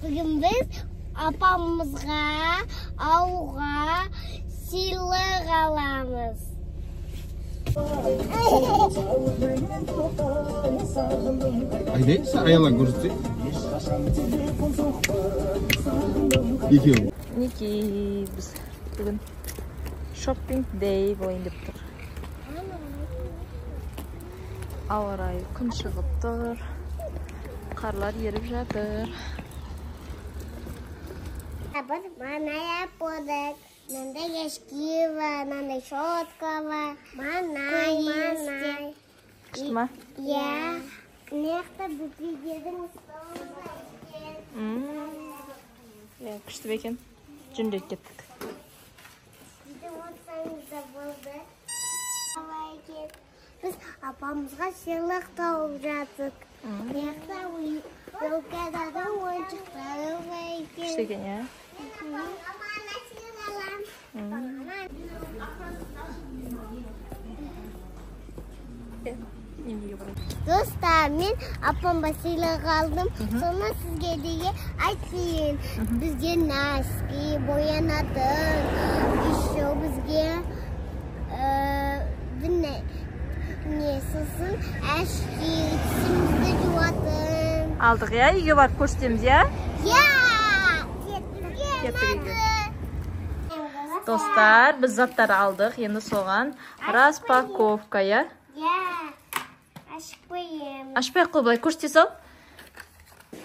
Бүгін біз апамызға ауға сыйлық аламыз. Айдайсы, аяла көрсетсе. Екеуі. Мінекей, біз бүгін шоппинг дей болайын деп тұр. Ауа райы күн шығып тұр. Қарлар еріп жатыр. Біз манай болдық. Мынандай ешкі бар, мынандай щетка бар. Манай, манай. Күшті ма? Иә. Мына жақта бөпелердің столы бар екен. Иә, күшті бе екен? Жүндеп кеттік. Сөйтіп отырсаңыз да болды. Бар екен. Біз апамызға сыйлық тауып жатырмыз. Мына жақта елкаданың ойыншықтары бар екен. Күшті екен, иә? Достар, мен апамға сыйлық алдым. Соны сізге де айтайын. Бізге носки, боянатын, еще бізге не сосын әшки, тісімізді жуатын. Алдық, иә? Үйге барып көрсетеміз, иә? Иә! Кеттік үйге. Достар, біз заттар алдық. Енді соған распаковка, иә? Иә. Ашпайым. Ашпай ақ қой, былай көрсете сал.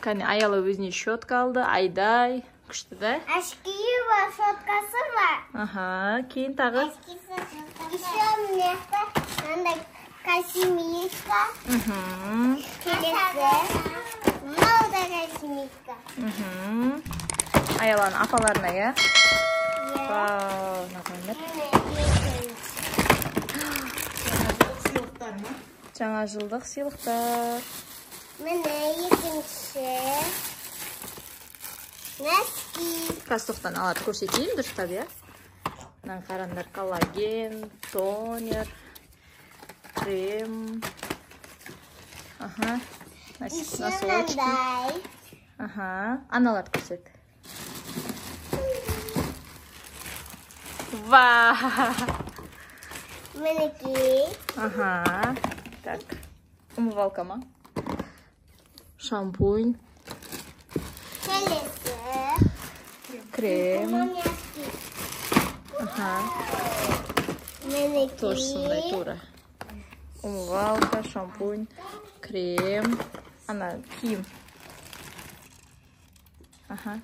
Кәне, Аяла өзіне щетка алды, Айдай. Күшті, да? Ашкиі бар, щеткасы бар. Аха, кейін тағы. Еще мына жақта мынандай косметика. Келесі. Мынау да косметика. Аяланың апаларына, иә? Вау, мына. Жаңа жылдық сыйлықтар. Міне екінші. Носки. Қазір алар көрсетейін дұрыстап, иә? Мынаны қараңдар, коллаген, тонер, крем. Аха. Носочки. Аха. Аналарды көрсет. Вау! Мінекей. Аха. Так, умывалка ма? Шампунь. Келесі. Крем. Аха. Мінекей. Тоже сондай тура. Умывалка, шампунь, крем. Ана, киім. Аха.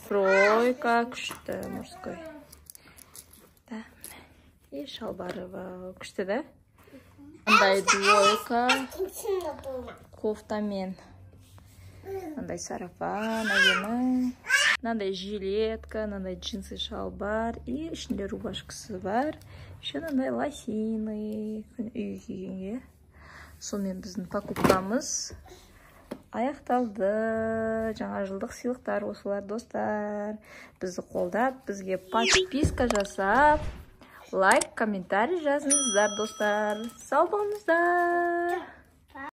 Тройка, күшті, мужской. Да. И шалбары, вау, күшті, да? Мындай двойка, кофтамен. Мындай сарафан, әдемі. Мынандай жилетка, мынандай джинсы шалбар. И ішінде рубашкасы бар. Еще мынандай лосины үйге кигенге. Сонымен біздің покупкамыз аяқталды. Жаңа жылдық сыйлықтар осылар, достар. Бізді қолдап, бізге подписка жасап, лайк, комментарий жазыңыздар, достар. Сау болыңыздар.